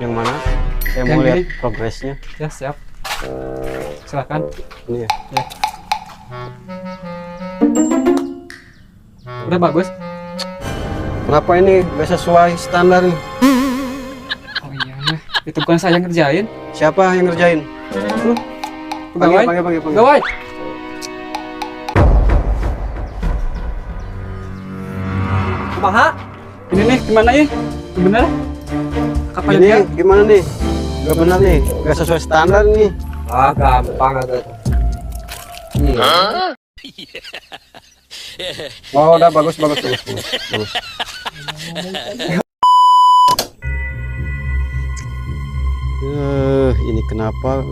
Yang mana? Saya Yang mau lihat ini. Progresnya. Ya, siap. Silakan. Ini ya. Ya. Udah bagus. Kenapa ini gak sesuai standar nih? Oh iya, itu bukan saya yang ngerjain. Siapa yang ngerjain? Pegawai. Panggil, panggil, panggil, panggil. Pegawai. Kumaha? Ini nih gimana ya? Bener? Kapan Ini dia? gimana nih? Gak benar nih, gak sesuai standar nih. Ah, gampang agak. Iya. Oh, udah bagus, bagus, bagus, bagus. Bagus. Ini kenapa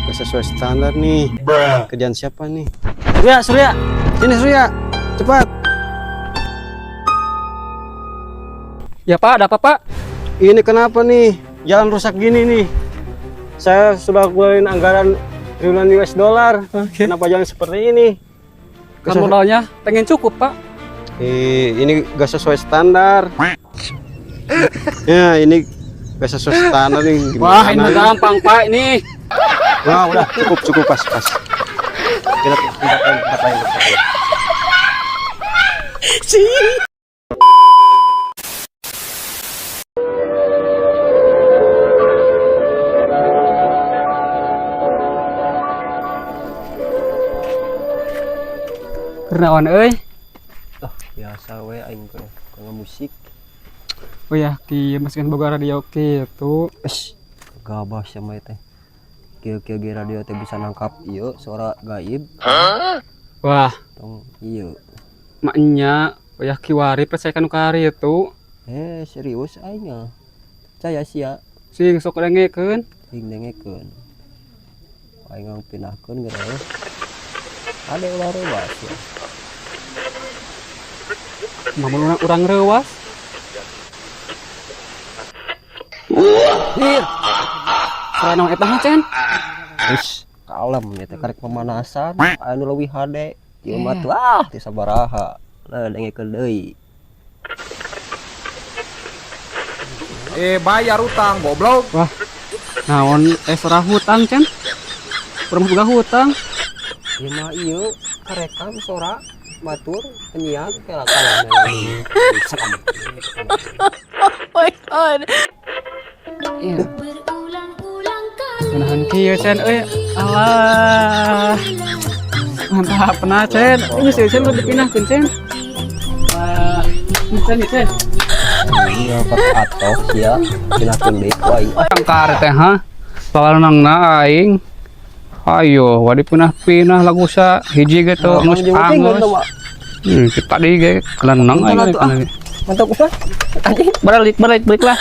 gak sesuai standar nih? Kerjaan siapa nih? Surya, Surya, sini Surya, cepat. Ya Pak, ada apa Pak? Ini kenapa nih? Jalan rusak gini nih. Saya sudah keluarin anggaran triliunan US dollar. Oke. Kenapa jalan seperti ini? Kan modalnya pengen cukup Pak. Ini gak sesuai standar. Ya, ini gak sesuai standar nih. Gimana Wah, ini nih? gampang Pak ini. Wah, udah cukup, cukup, pas, pas. Kita tempat lain, tempat lain, tempat lain. Kernaon euy? Ah, biasa we aing teh kana musik. Oh ya, ki masukin boga radio kitu. Es, gabah sama teh. Kieu-kieu ge radio teh bisa nangkap ieu suara gaib. Wah, Tong ieu. maknya oh ya kiwari percaya kanu kari itu. Eh, serius aing mah. Percaya sia. Sing sok dengekeun. Sing dengekeun. Aing ngang pindahkeun geura. Ade ulah reuwas ya. Mamun urang reuwas. Hir. Suara naon eta mah, Cen? Wis, kalem ya teh karek pemanasan. Anu leuwih hade. Ieu mah tuh ah teu sabaraha. Lah dengekeun deui. Eh, bayar utang, goblok. Wah, naon suara hutang, Cen? Urang boga hutang. Ieu mah ieu karekam sora batur penyiar kela kalah. Serem. Oh my God. Iya. Menahan kieu, Cen euy. Alah. Mantap pernah, Cen. Ini sih Cen udah dipindahkeun, Cen. Wah, ini Cen, ini, Cen. Iya, pak atoh sia pindahkeun deui ku aing. Tangkar teh ha. Palalonangna aing. Ayo, wadi pinah-pinah lagu sa hiji gitu geus angus. Tadi ge kelenang aing. Mantap ah. Mantap usah. Anjing. Balik, balik, balik lah.